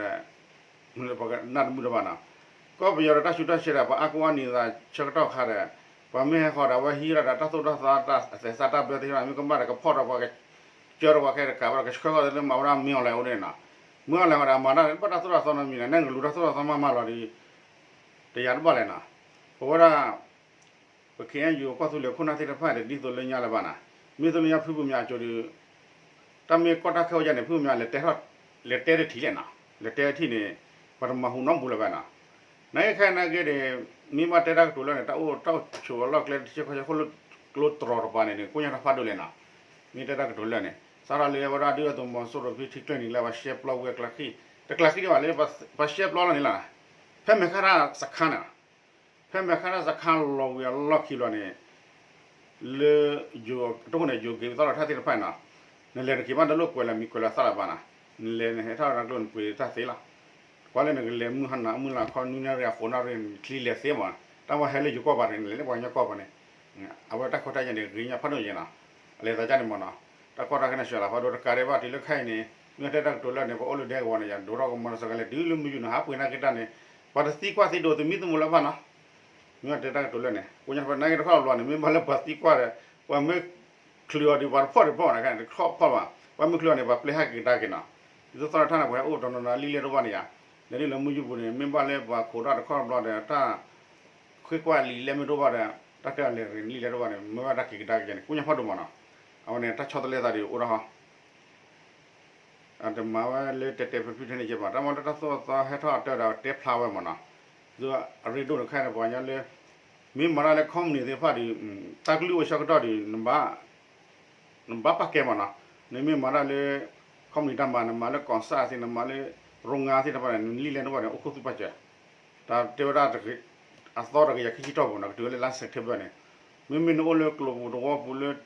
ဒီး ပှၤကနၣ်တမုာ်တဘၣ်နီၤ, ကီၢ်ပယီၤဒီးတၢ်ဆူးတၢ်ဆါဒီး ပှၤအါကိးအါနံၤသးဆၢကတီၢ်ခါဒီး ပှၤမ့ၢ်ဟဲဃီဒီး အဝဲဟံးဝဲဒၣ်ဒီးတၢ်သိၣ်တၢ်သီတၢ်သဲးစးတၢ်ဘျၢသ့ၣ်တဖၣ် မ့ၢ်ကမၣ်ဒီးကဖီၣ်ဒီးပှၤက ကၢဒီးပှၤခဲတကးဘၣ်ဒီး ကဆှၢဃီၤလၢမၤဝဲဒၣ် မင်းအောင်လှိုင် အအိၣ်န့ၣ်နီၤ, မင်းအောင်လှိုင် ဝဲဒၣ်မၤတၢ်န့ၣ် ဘၣ်တၢ်သိၣ်တၢ်သီနီတမံၤလဲၣ်, နလူၤတၢ်သိၣ်တၢ်သီမးမးလီၤဒီး တယၤတဘၣ်လဲၣ်နီၤ, ပဝဲဒၣ် ပ ခ့ၣ်အဲၣ်ယူၣ် ကီၢ်သူလ့ၤခိၣ်နၢ်သ့ၣ်တဖၣ်ဒီး ဒ်သိးလၢညါလၢၤဘၣ်နီၤ, မ့ၢ်သိးလၢညါဖုဘိၣ်မၠးအစိၤဒီး တၢ်မ့ၢ်ကီၢ်တၢ်ခဲအိၣ်ယါန့ၣ် ဖုဘိၣ်မၠးလဲၤတဲ လဲၤတဲတထံၣ်လဲၣ်နီၤ, လဲၤတဲတထံၣ်န့ၣ် ပှၤတမၤဟူးနီတမံၤလၢၤဘၣ်နီၤ, နာ်က့ခဲအံၤနာ်က့ဒီး မ့ၢ်ဘၣ်တဲတၢ်ကတိၤလၢာ်န့ၣ် တၢ်အိၣ်တၢ်အိၣ်ဆိးအလီၢ်ကျဲတဆံဃီဆံ ကျိတြီၤတပၤန့ၣ်န့ၣ် ကိညါထီၣ်ဖးဒိၣ်လဲၣ်နီၤ, မ့ၢ်တဲတၢ်ကတိၤလၢာ်န့ၣ် စးထီၣ်လၢဝဲဒၣ်ဒုၣ်ဒါသုးမီၤစိရိၤဖဲထံကျၢၢ်နံၤလၢပှၤရှဲပျီဝဲကျါခံ, တကျါခံဒံးဘၣ်လၢ ပှၤရှဲပျီလီၤန့ၣ်လီၤ, ဖဲမဲာ်ခါတၢ်စခါန့ၣ် ဖဲမဲာ်ခါတၢ်စခါလီၤဝံၤအလီၢ်ခံဘျီန့ၣ် လၢ ယိၤ တခိၣ်န့ၣ် ယိၤက့ၤသီၣ်လီၤထၣ်သ့ၣ်တဖၣ်နီၤ, နလဲၤတက့ၤဘၣ်တလိၣ်ကွဲးလၢမံၤကွဲးလၢသၣ်လၢၤဘၣ်နီၤ, နလဲၤနဟဲထီၣ်တၢ်ကျိၤနပှ့ၤတၢ်သ့လီၤ, ကွၢ်လၢနကလဲၤမုၢ်ဟါနၤမုၢ်လၢ်ခီ နွံနၣ်ရံၣ်အဃိးနၣ်ရံၣ် နချံလဲၤသ့မး, တၢ်မ့ၢ်ဟဲလၢယိၤကီၢ်ပၤန့ၣ် နလဲၤလၢပှၤကညီကီၢ်ပၤန့ၣ်, အဝဲတၢ်ကီတၢ်ခဲန့ၣ် ဂ့ၤညါဖးဒိၣ်ယဲနီၤ, အလဲၤသးကၢ်န့ၣ်မးနီၤ, တၢ်ကီတၢ်ခဲန့ၣ် ဆှၢလီၤဖးဒိၣ်တကးဒံးဘၣ်တုၤလၢခဲအံၤန့ၣ် မ့ၢ်တဲတၢ်ကတိၤလၢာ်န့ၣ် ပအိၣ်လၢဒဲကဝီၤန့ၣ် ယဒိးထီၣ်ကမီၤတစၢကလဲၣ် တုၤလၢမုၢ်ယူၤန့ၣ် ဟးပှ့ၤနာ်က့တၢ်န့ၣ် ပှၤတသံကွၢ်သံဒိးသမံသမိးလၢၤဘၣ်နီၤ မ့ၢ်တဲတၢ်ကတိၤလၢာ်န့ၣ် ကိညါဖးဒိၣ်နာ်က့တခီဘျီန့ၣ် မ့ၢ်ဘၣ်လၢပှၤသံကွၢ်ဒီး ပှၤမ့ၢ်ချုးအီၤဒီး ပှၤတဖီၣ်တဖီၣ်ဘၣ်န့ၣ် တခီဖီၣ်ဘၣ် ပှၤမ့ၢ်ချုးအီၤန့ၣ် ပှၤပျဲဟဲက့ၤကဒါက့ၤနီၤ, ဒ်သိးသီၣ်တထၣ်န့ၣ် ပှၤဟဲအိၣ်တနီၤနီၤလံာ်လဲၢ်တအိၣ်ဘၣ်န့ၣ်ယါ, လဲၤဒ်လၢမုၢ်ယူၤပူၤန့ၣ် မ့ၢ်ဘၣ်လၢပှၤခိးတၢ်တခီဘျီဒီး တၢ် ဃ့ကွၢ်လံာ်လဲၢ်မ့ၢ်တအိၣ်ဘၣ်ဒီး တၢ်တဲအီၤလဲၤရ့ၣ်လံာ်လဲၢ်တအိၣ်ဘၣ်န့ၣ် မ့ၢ်ဝဲဒၣ်က့ၤကဒါက့ၤန့ၣ် ကိညါဖးဒိၣ်မးနီၤ, အဝဲန့ၣ် တၢ်ဆီတလဲသးဒီးအိၣ်ဒၣ်ဟီ တမၤဝဲလၢတဲတဲဖျုးဖျုးထဲန့ၣ်ကဲဘၣ် တၢ်မ့ၢ်လၢတၢ်သိၣ်တၢ်သီဟဲထီၣ်အတၢၢ်ဒီး တဲဖျါဝဲမးနီၤ, ဒီးအရ့ဒိၣ်တခါန့ၣ် ပှၤကညီလၢ မ့ၢ်မၤတၢ်လၢ company သ့ၣ်တဖၣ်ဒီး တၢ်ကလုၢ်အိၣ်ဆၢကတီၢ်ဒီး နဘၣ်ပာ်ကဲမးနီၤ, နမ့ၢ်မၤတၢ်လၢ company တၢ်မၤ နမၤလၢ ကီၢ်စၣ်သ့ၣ် နမၤလၢ ရိငါသ့ၣ်တဖၣ်န့ၣ် နလံာ်လဲၢ်တအိၣ်ဘၣ်န့ၣ် အိၣ်ခိၣ်သူၣ်ပာ်စၢၤ တၢ်တဲဝဲဒၣ် အသီတကယၤခံဆံတီၢ်ပူၤနီၤ ကတုၤဝဲလၢလါ September န့ၣ်, မ့မ့ၢ်နအိၣ်လၢကျိၤပူၤသဝီပူၤလၢ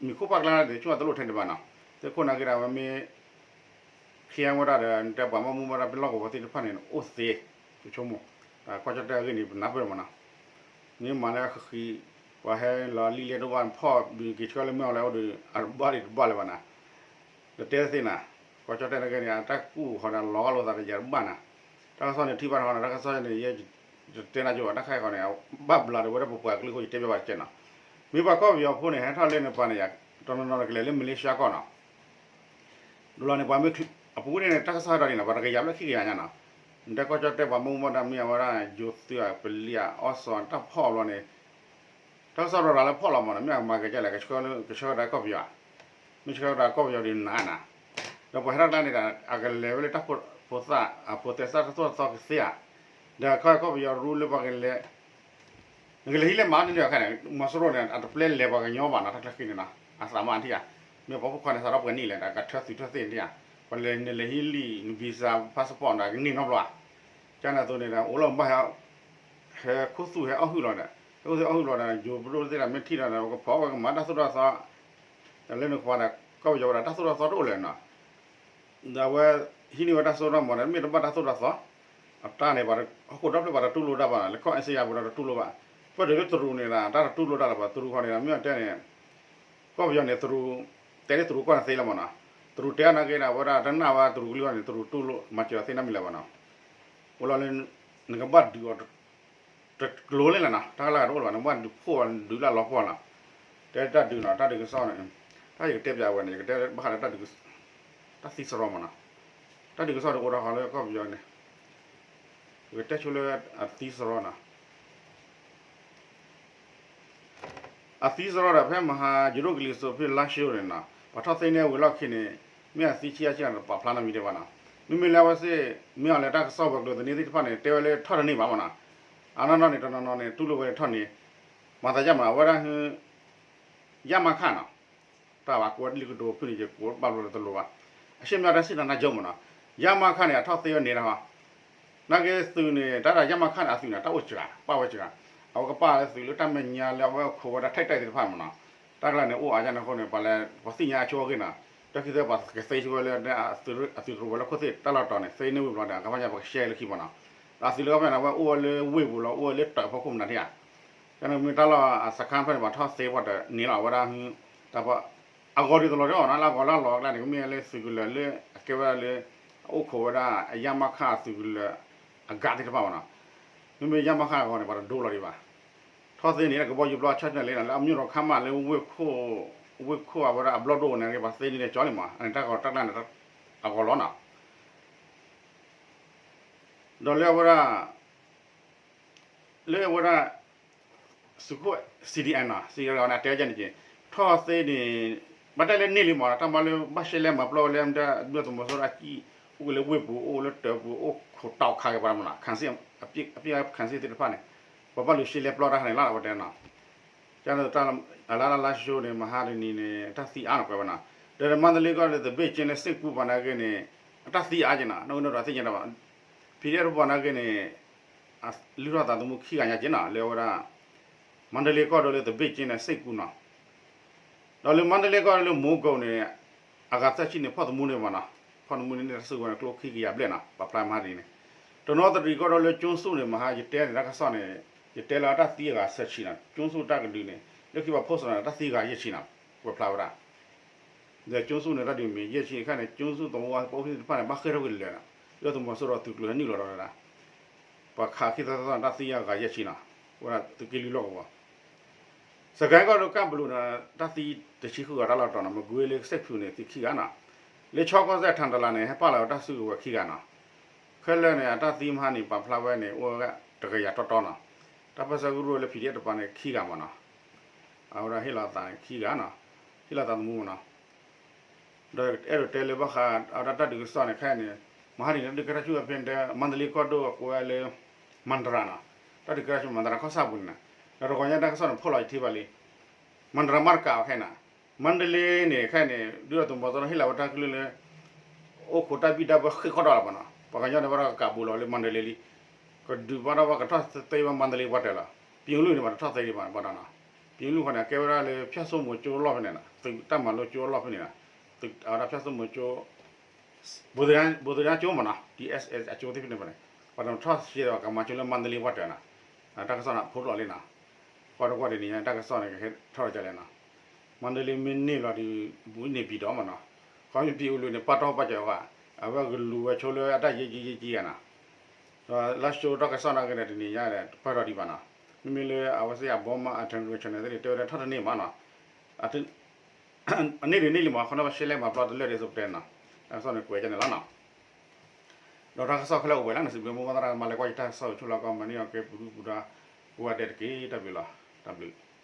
မံၤခိၣ်ပာ်ကျါန့ၣ် ဆိကမိၣ်တလိၣ်ထဲန့ၣ်ဘၣ်နီၤ, သုးခိၣ်နာ်က့ဒီး အဝဲမ့ၢ် ခံဝဲဒၣ်ဒီး နတဲပှၤမၤမူဘၣ်ဒၣ်ဖဲလီၢ်ကဝီၤသ့ၣ်တဖၣ်န့ၣ် အိၣ်သ့, ယဆိကမိၣ်, ကီၢ်ကၠီၣ်တဲၣ်အဂ့ၢ်န့ၣ် ပနၢ်ပၢၢ်မးနီၤ, မ့ၢ်မၤလၢအဃံ, ပှၤဟဲလီၤလံာ်လဲၢ်တအိၣ်ဘၣ် ဖီၣ်ဒုးက့ၤဆှၢလၢမ့ၢ်အီၤလဲၣ်အိၣ်ဒီး အတဘၣ်ဒံးတဘၣ်လၢၤဘၣ်နီၤ, ဒီးတဲသ့နီၤ, ကီၢ်ကၠီၣ်တဲၣ်နာ်က့န့ၣ် အတၢ်ကူၣ်ဃီဒီးလီၤဂာ်လိာ်သးတယၤတဘၣ်နီၤ, တၢ်ကစီၣ်န့ၣ်ထံၣ်ဘၣ်တခီနီၤ တၢ်ကစီၣ်န့ၣ် ယတတဲနၤကၠိဘၣ် တၢ်ခါအံၤဃီန့ၣ် ဘၣ်ဘျးဒီးဝဲဒၣ်ပပှၤကလုာ်အဃိ ယတဲဘၣ်ပှၤတကဲနီၤ, မ့ၢ်ပှၤကီၢ်ပယီၤဖိန့ၣ် ဟဲထီၣ်လၢန့ၣ်ပှၤန့ၣ် တနီၤနီၤကလဲၤလၢမလ့ၡါကီၢ်နီၤ, ဒ်လီၤန့ၣ် ပှၤမ့ၢ်အပူၤကွံာ်န့ၣ် တၢ်ကစီၣ်ဟဲထီၣ်ဒ်န့ၣ် ပှၤတကယၤဘျဲၣ်ခံကယၤညါနီၤ, နတဲကီၢ်ကၠီၣ်တဲၣ်ပှၤမ့ၢ်မီၢ်ဒၣ်မ့ၢ်အဝဲဒၣ် ယိၤသုး ပလံၤ အီစီၣ် တၢ်ဖီၣ်ဘျီန့ၣ် တၢ်ကစီၣ်ဒီးရၤလၢဖီၣ်လီၤမးနီၤ, မ့ၢ်အမၤကဲကဲလဲၣ် ကဆှၢကဒါကီၢ်ပယီၤဧါ, မ့ၢ်ဆှၢကဒါကီၢ်ပယီၤဒ်နၤနၤ, ဒီးပှၤဟဲထီၣ်ကျါန့ၣ်ဒီး အကလဲၤဝဲလၢတၢ်ဖိသၣ် အဖိသဲစးတၢ်သိၣ်တၢ်သီကသ့ဧါ, ဒီးခီကီၢ်ပယီၤရူလၢပှၤကလဲၤ နကလဲၤဟံးလဲၤမၤန့ၣ်ဒီးခဲန့ၣ် မီၤစိရိၤန့ၣ် အတပျဲလဲၤပှၤကညီဘၣ်နီၤ တၢ်ချၢဃံန့ၣ်နီၤ အသးမၤထံၣ်ဧါ, မ့ၢ်ပှၤဖိခွါန့ၣ် စးထီၣ်ပှဲၤနံၣ်လဲၣ်ဒီး ကထၢသုးထၢသ့ၣ်န့ၣ်ဧါ, ပှၤလဲၤနလဲၤဟံးလံာ် န visa passport ဒီးကန့ၢ်နီတဘျီဧါ, ကန့ၣ်အသိးန့ၣ်ဒီး အိၣ်လီၤဘၣ် ဟဲခိၣ်သူၣ်ဟဲအီၣ်ဟုၣ်လီၤဒီး ဟဲခိၣ်သူၣ်အီၣ်ဟုၣ်လီၤဒီး ယိၤပဒိၣ်သ့ၣ်ဒီးမ့ၢ်ထံၣ်ဒီး ကဖီၣ်ဝဲကမၤတၢ်သိၣ်တၢ်သီ ဒီးလၢနကပၤဒီး ကီၢ်ပယီၤဝဲဒၣ်တၢ်သိၣ်တၢ်သီတအိၣ်လၢၤနီၤ, ဒီးအဝဲ ဟံးန့ၢ်ဝဲတၢ်စိတၢ်ကမီၤဒီး မ့ၢ်တဘၣ်တၢ်သိၣ်တၢ်သီ, အတၢ်န့ၣ် ပှၤဟီၣ်ခိၣ်ဒီဖျၢၣ်ပှၤတတူၢ်လိာ်တၢ်ဘၣ်နီၤ လၢကီၢ်အဲၣ်စ့ယါပူၤဒီးတတူၢ်လိာ်ဘၣ်, ပၢၢ်ဒုးလၢတရူးန့ၣ်ဒီး တၢ်တတူၢ်လိာ်တၢ်လၢၤဘၣ် တရူးခီန့ၣ်ဒီး မ့ၢ်အတဲန့ၣ် ကီၢ်ပယီၤန့ၣ် တရူး တဲလၢတရူးကီၢ်န့ၣ်သ့လီၤမးနီၤ, တရူးတဲအီၤနာ်က့ဒီး အဝဲဒၣ်တနာ်ဝဲတရူးကလုၢ်န့ၣ် တရူးတူၢ်လိာ်မၤစၢၤအီၤသ့နီတမံၤလၢၤဘၣ်နီၤ, အိၣ်လီၤလၢ နကဘၣ်ဒုးအီၤ တကျိၤလၢ်လၢ်နီၤ တၢ်ကလၢ်တအိၣ်လၢၤဘၣ် နဘၣ်ဒုးဖှိၣ်အီၤဒုးလၢအလီၤပှီၢ်နီၤ, တဲတၢ်ဒုးနီၤ တၢ်ဒုးကစီၣ်န့ၣ်, တၢ်ယကတဲပျးဝဲန့ၣ် ယကတဲဘၣ်ဃးဒီးတၢ်ဒုး တၢ်သံစရီမးနီၤ, တၢ်ဒုးကစီၣ်တအိၣ်ဒီးဃီလၢကီၢ်ပယီၤန့ၣ်, ယကတဲဆိလၢအသံစရီနီၤ အသံစရီဒီးဖဲမဟါ ယိၤဒိၣ်ကလံၤစိးဖဲလါၡိန့ၣ်နီၤ ပှၤထီၣ်သ့န့ၢ်ဝံၤလီၢ်ခံန့ၣ်, မ့ၢ်အသံဆံးအါဆံးလီၤ တပာ်ဖျါနီတမံၤဒံးဘၣ်နီၤ, မ့မ့ၢ်လၢအဝဲသ့ၣ် မ့ၢ်အီၤလၢတၢ်ကစီၣ်ဝဲၤကျိၤသန့သ့ၣ်တဖၣ်န့ၣ် တဲဝဲလၢထီၣ်တန့ၢ်ဘၣ်မးနီၤ, အနီၢ်နီၢ်န့ၣ် တနီၤနီၤန့ၣ် တူၢ်လိာ်ဝဲထီၣ်န့ၢ်, မၤသးယၣ်မးနီၤ အဝဲဒၣ်ဟု ရမခနီၤ တၢ်ဘၣ်ကိးဝဲလံာ်ကတိၤဖုၣ်န့ၣ် ယကိးဘၣ်ဘျီလၢတလိၤဘၣ်, အရှေ့မြောက်တိုင်းစစ်ဌာနချုပ်မးနီၤ, ရမခန့ၣ် အထီၣ်သ့ဝဲန့ၣ်လီၤ, နာ်က့သုးန့ၣ် တၢ်ဒၣ် ရမခန့ၣ် အသုးန့ၣ် တၢ်အိၣ်စှၤ ပာ်ဝဲစှၤ, အဝဲကပာ်လၢသုးလၢတၢ်မဲာ်ညါလၢအဝဲခိးဝဲဒၣ်ထဲးတဲာ်သ့ၣ်တဖၣ်မးနီၤ, တၢ်ကျါန့ၣ် အိၣ်အါယါန့ၣ်အဃိန့ၣ် ပှၤလဲၤ ပှၤသ့ၣ်ညါအဆိအဂ့ၢ်နီၤ, ဒီးခံသ့ပှၤကသ့ဆိဝဲလၢ အသုးတရူးဝဲၤလီၢ်ခိၣ်သ့ၣ်တၢ်လီၢ်တတီၤန့ၣ် သ့န့ၢ်ဝံၤဘျီဒီး အကဘၣ်ညါပှၤကရှဲလၢခံမးနီၤ, ဒီးအသုးလၢကဘၣ်ညါန့ၣ် အဝဲအိၣ်ဝဲလၢဝ့ၢ်ပူၤလီၤ အိၣ်ဝဲလၢတၢးဖီခိၣ်မနုၤထံၣ်ဧါ ကန့ၣ်မ့ၢ်တၢ်လီၢ်အစခန်းဖဲန့ၣ် ပှၤထီၣ်သ့ပှၤတန့ၢ်လီၤ အဝဲဒၣ်ဟု တၢ်ပှၤ အဂီၤဒ်သိးလီၤတအီၣ်နီၤ လၢအဂီၤလၢအလီၤအကျါန့ၣ် ကမ့ၢ်လၢသုးကလၢၤလၢ အကဲဝဲဒၣ်လၢ အအိၣ်ခိးဝဲဒၣ် ရမခ အသုးကလၢၤ အဂၤသ့ၣ်တဖၣ်မးနီၤ, မ့မ့ၢ် ရမခ အဂီၤန့ၣ် ပှၤတဒိလီၤဒံးဘၣ်, ထီၣ်သ့န့ၣ်တၢ်ကဘီယူၤဘျီအဆီန့ၣ်လံနီၤ လၢအမျိာ်တော်ခမ်းမ လၢ ဝ့ၢ်ခိၣ်အဝဲဒၣ်အဘျီၣ်ဒိၣ်န့ၣ် ပှၤသ့န့ၢ်န့ၣ်ကၠီလံမး အန့ၣ်တၢ်ဂီၤတၢ်ကျါန့ၣ် အဂီၤလီၤနီၤ ဒီးလၢအဝဲဒၣ် လၢအဝဲဒၣ် သုးခိၣ် CDM နီၤ စံးကီန့ၣ် အတဲဝဲဒ်န့ၣ်က့ၤ ထီၣ်သ့န့ၣ် ဘၣ်တဲလၢန့ၢ်လံမး တၢ်မၤလၢဘၣ်ရှဲလဲမၤပျီဝဲလၢ ဒုၣ်ဒါသုးမီၤစိရိၤအကံၢ် အိၣ်က့ၤလၢဝ့ၢ်ပူၤ အိၣ်လၢတၢးပူၤ အိၣ်ခိးတီၢ်ခးက့ၤပှၤမးနီၤ ခးစ့ၣ် အပျဲၢ်ခးစ့ၣ်သ့ၣ်တဖၣ်န့ၣ် ပှၤဘၣ်လူၤရှဲလဲပျီတၢ်ခါန့ၣ်လီၤ အဝဲတဲနီၤ ကန့ၣ် အလါလါလါၡိန့ၣ် မဟါတနံၤန့ၣ် တၢ်သံအါနီၤကွဲးဝဲနီၤ, ဒီးမန္တလေးကီၢ်ဒီး သပိတ်ကျင်းလၢ စ့ၣ်ကူး ပှၤနာ်က့န့ၣ် အတၢ်သံအါက့ၤနီၤ နီၣ်ဂံၢ်နီၣ်ဒွးသ့ၣ်ညါတၢ်ဘၣ်, PDF ပှၤနာ်က့န့ၣ် လုၢ်ထီၣ်သးသမူခံဂၤညါက့ၤနီၤ လၢအဝဲဒၣ် မန္တလေးကီၢ်ဒီးလၢ သပိတ်ကျင်းလၢ စ့ၣ်ကူး နီၤ ဒီးလၢမန္တလေးကီၢ်ဒီးလၢ မိုးကုတ် န့ၣ် အဂၤသၢဆံန့ၣ် ဖီၣ်သမူန့ၢ်မးနီၤ, ဖီၣ်သမူန့ၢ်န့ၣ် တၢ်စုကဝဲၤန့ၣ် ကျိခံကယၤဘျဲၣ်နီၤ ပာ်ဖျါမဟါတနံၤန့ၣ်, တနီသရံၣ်ကီၢ်ဒီးလၢ ကၠိၣ်စူၣ် န့ၣ် မဟါယတဲန့ၣ် တၢ်ကစီၣ်န့ၣ် ယတဲလၢတၢ်သံအဂၤသၢဆံနီၤ ကၠိၣ်စူၣ်တၢ်ကဒုးန့ၣ် လၢခံပှၤ post န့ၣ် တၢ်သံဂၤယဲၢ်ဆံနီၤ ကွဲးဖျါဝဲဒၣ် ဒီးကၠိၣ်စူၣ်န့ၣ် တၢ်ဒုးမ့ၢ်ယဲၢ်ဆံအခါန့ၣ် ကၠိၣ်စူၣ်သဝီဖိသ့ၣ်တဖၣ်န့ၣ် ဘၣ်ဃ့ၢ်ထီၣ်ကွံာ်လၢာ်နီၤ, ဒုၣ်ဒါသုးမီၤစိရိၤသုးကျိၤဟဲနုာ်လီၤဒီးဝဲဒၣ် ပှၤခးခံသီသီန့ၣ် တၢ်သံအဂၤယဲၢ်ဆံနီၤ, ဝဲဒၣ်သုးက့လွံၢ်လီၢ်ကဝီၤ, စကဲကီၢ်ဒီးကၢ်ဘလူးန့ၣ် တၢ်သံတဆံဃုဂၤတၢ်လီၢ်တတီၤနီၤ, မကွ့ၤလၢကစဲၣ်ဖၠူၣ်န့ၣ် သံခံဂၤနီၤ, လၢခၠီကီၢ်စဲၣ် ထၣ်တလးန့ၣ် ဟဲပာ်လီၤဝဲတၢ်စုကဝဲၤခံဂၤနီၤ, ခဲလၢာ်န့ၣ် အတၢ်သံမဟါန့ၣ် ပာ်ဖျါဝဲန့ၣ် အိၣ်ဝဲတကယၤတီတီနီၤ, တၢ်ပၢၢ်ဆၢကရူၢ်လၢ PDF တပၤန့ၣ် ခံဂၤမးနီၤ, အဝဲဒၣ်ဟ့ၣ်လီၤသးန့ၣ်ခံဂၤနီၤ, ဟ့ၣ်လီၤသးသမူမးနီၤ ဒီးအဲၣ်ဒိးတဲလၢဘၣ်ဃး အဝဲဒၣ်တၢ်ဒုးကစီၣ်န့ၣ် ခဲအံၤန့ၣ် မဟါတနံၤန့ၣ် ဒုးကဲထီၣ်ဆူၣ်ဝဲဖဲန့ၣ် မန္တလေးကီၢ်ဒိၣ်အကိးဝဲလၢ မန္တရာ နီၤ, တၢ်ဒုးကဲထီၣ်ဆူၣ်မန္တရာ ကီၢ်ဆၣ်ပူၤန့ၣ်နီၤ, ဒီးတဂီၤညါတၢ်ကစီၣ်န့ၣ် ဖီၣ်လီၤယထံၣ်ဘၣ်လံ မန္တရာ မတကး ခဲအံၤနီၤ, မန္တလေးန့ၣ် ခဲအံၤန့ၣ် ဒုၣ်ဒါသုးမီၤစိရိၤဟ့ၣ်လီၤဝဲတၢ်ကလုၢ်လၢ အိၣ်ခိးတၢ်ဘံၣ်တၢ်ဘၢဃ့ၢ်ကီၢ်ဒီးလီၤဘၣ်နီၤ, ပှၤကညီန့ၣ် ဘၣ်ဒီးကးဘူးလီၤလၢမန္တလေးလံ, ကဒုးဘၣ်ဒီးဝဲကထီၣ်သ့ဝဲမန္တလေးပှၢ်တၢၢ်လီၤ, ပြင်ဦးလွင်န့ၣ် ပှၤတထီၣ်သ့ဒံးဘၣ်နီၤ, ပြင်ဦးလွင်န့ၣ် အကဲဝဲဒၣ်လၢ ဖၠၣ်စိမိၤကၠိအလီၢ်ဖဲန့ၣ်နီၤ, သုးတၢ်မၤလိကၠိအလီၢ်ဖဲန့ၣ်နီၤ, သုးအဝဲဒၣ်ဖၠၣ်စိမိၤကၠိ ဘိးသဒၢကၠိမးနီၤ, ဒ်အ့ၣ်အ့ၣ်အကၠိသ့ၣ်ဖဲန့ၣ်ဘၣ်န့ၣ်, ပှၤတထီၣ်သ့ဒီးကမၤကၠိလၢမန္တလေးပှၢ်တၢၢ်နီၤ, တၢ်ကစီၣ်န့ၣ် ဖိးလီၤလံနီၤ, ကွၢ်တကွၢ်ဒ်န့ၣ်ညါ တၢ်ကစီၣ်န့ၣ် ကဟဲထီၣ်လီၤကလဲၣ်နီၤ, မန္တလေးမ့ၢ်န့ၢ်ဘျီဒီး ဘူးန့ၢ်ဘံၣ်ဒီးမးနီၤ, ခီမ့ၢ် ပြင်ဦးလွင်န့ၣ် ပာ်ထီၣ်ပာ်စၢၤဝဲ, အဝဲကလူၤဝဲဆိလၢအတၢ်ယဲၢ်ကံယဲၢ်ကံဂၤနီၤ, ဒီးလါၡိတၢ်ကစီၣ်နာ်က့ဒီးတနံၤညါဒီး တပၢၢ်ထီၣ်ဒံးဘၣ်နီၤ မ့မ့ၢ်လၢအဝဲသ့ၣ်အဘီမး အ Telegram channel သ့ၣ်န့ၣ် တဲဝဲဒၣ်ထီၣ်တန့ၢ်မးနီၤ, အန့ၢ်ဒံးန့ၢ်လံမး ခီဖျိ share လၢမၤပျီတလၢာ်ဒ်သိးပတဲနီၤ, အကစီၣ်န့ၣ်ကွဲးကန့ၣ်လီၤနီၤ. ဒီးတၢ်ကစီၣ်ခဲလၢာ်အိၣ်ဝဲလၢနစံးဘျုးမိၢ်ပှၢ်သရၣ် မၤလၢကွၢ်ယတၢ်ကစီၣ် ဆိၣ်လီၤကီး မၤန့ၢ်အီၤကဲပူၤဒူပူၤဒါ ကိးဂၤဒဲးတက့ၢ်. တၢ်ဘျုးလီၤ. တၢ်ဘျုး